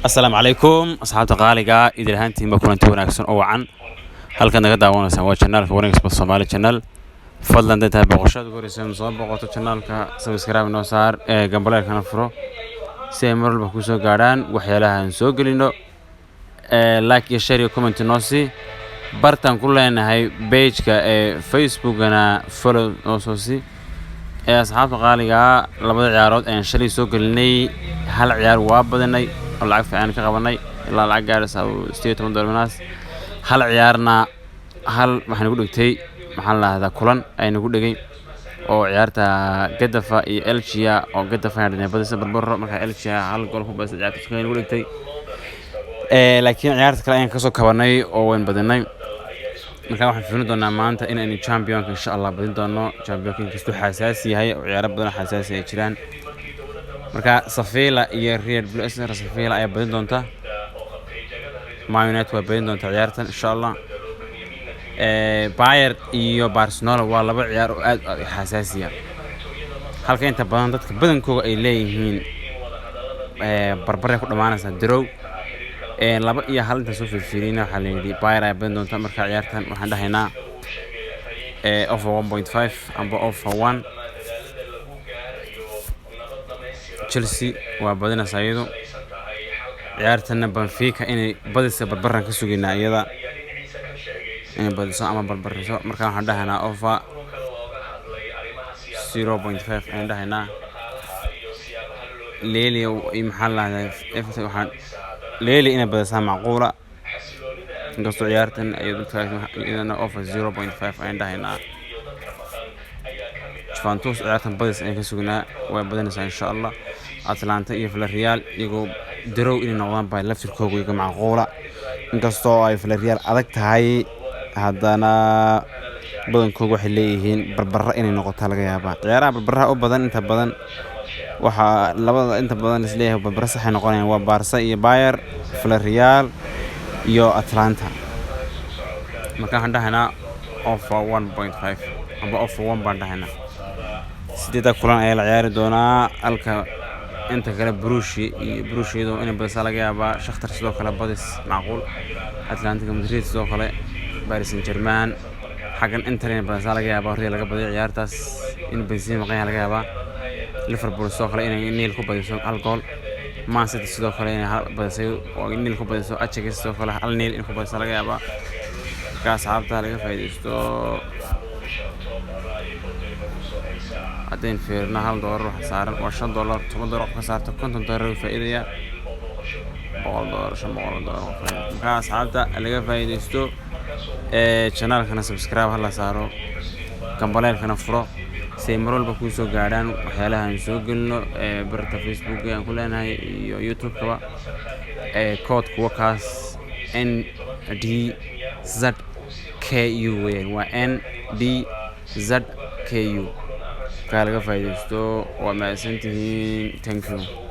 Asalaamu calaykum, asxaabta qaaliga, idil ahaantiinba kulanti wanaagsan oo wacan. Halkaad naga daawanaysaan waa channelka Wanaag Sport Somali Channel. Fadlan haday tahay boqoshada ugu horeysa soo boqoto channelka, subscribe noo saar ee gambaleelkana furo si ay mar walba kusoo gaadhaan waxyaalaha aan soo gelino. Ee like iyo share iyo comment noo sii. Bartaan ku leenahay page-ka ee Facebookana follow noo soo sii. Ee asxaabta qaaliga, labada ciyaarood ayaan shalay soo gelinay, hal ciyaar waa badinay oo lacag fiican ka qabanay, ilaa lacag gaaraysa $18 meelahaas. Hal ciyaarna hal waxaan ku dhigtay, maxaa la dhahdaa, kulan aynu ku dhigay oo ciyaarta Getafe iyo Elche, oo Getafe ay dhanay badisa barbaro. Marka Elche hal gool ku badisay ciyaarta aynu ku dhigtay. Ee laakiin ciyaarta kale ayaan kasoo kabanay oo wayn badinay. Marka waxaan fiirin doonaa maanta in aynu championka insha Allah badin doono. Championka inkastuu xasaasi yahay oo ciyaaro badan oo xasaasi ay jiraan. Marka Sevilla iyo Real Blue Sevilla ayaa badin doonta. Man United waa badin doonta ciyaartan insha Allah. Ee Bayern iyo Barcelona waa laba ciyaar oo aad u xasaasi ah, halka inta badan dadka badankooda ay leeyihiin ee barbaray ku dhamaanaysaa, draw ee 2-1. Inta soo fiirfiirina waxaa la yidhi Bayern ayaa badin doonta. Marka ciyaartan waxaan dhahaynaa ee over 1.5 amba over 1. Chelsea waa badinaysaa iyadu ciyaartana. Benfica inay badisa barbaran ka sugaynaa, iyada inay badiso ama barbariso. Marka waxaan dhahaynaa over 0.5 ayaan dhahaynaa. Lille iyo maxaa la dhahdaa, Everton, waxaan Lille inay badisaa macquula, inkastoo ciyaartan ay iyadana over 0.5 ayaan dhahaynaa. Juventus ciyaartan badis ayaan ka sugnaa, way badinaysaa insha Allah. Atalanta iyo Villarreal iyagoo draw inay noqdaan baa laftirkooga iyaga macquula. Inkastoo ay Villarreal adag tahay, haddana badankooga waxay leeyihiin barbaro inay noqotaa laga yaabaa. Ciyaaraha barbaraha u badan inta badan, waxaa labada inta badan isleeyahay barbaro saxay noqonayaan waa Barca iyo Bayer, Villarreal iyo Atalanta. Marka waxaan dhahaynaa over 1.5 amba over 1 baan dhahaynaa. Sideedda kulan ayaa la ciyaari doonaa. Halka inta kale Borussia iyo Borussia iyadoo inay badisaa laga yaabaa. Shakhtar sidoo kale badis macquul. Atletico Madrid sidoo kale, Paris Saint-Germain. Xaggan Inter inay badisaa laga yaabaa, Real laga badiyo ciyaartaas, in Benzema maqan yahay laga yaabaa. Liverpool sidoo kale inay nil ku badiso hal gool. Man City sidoo kale inay hal badisay oo nil ku badiso. Ajax sidoo kale hal nil in ku badiso laga yaabaa. Marka asxaabta laga faa'iidaysto. Haddaynu fiirino, $1 waxa saaran waa $5. $10 qof ka saarto, $50 uu faa'iidaya. $100, $500 qof faa'iida. Marka asxaabta laga faa'iidaysto. Ee channelkana subscribe ha la saaro, gambaleelkana furo si ay mar walba kuu soo gaadhaan waxyaalaha aan soo gelino ee barta Facebook aan ku leenahay iyo YouTube-kaba. Ee code kuwa kaas NDZKU weeyaan, waa NDZKU. Markaa laga faa'iidaysto. Waa mahadsantihiin, thank you.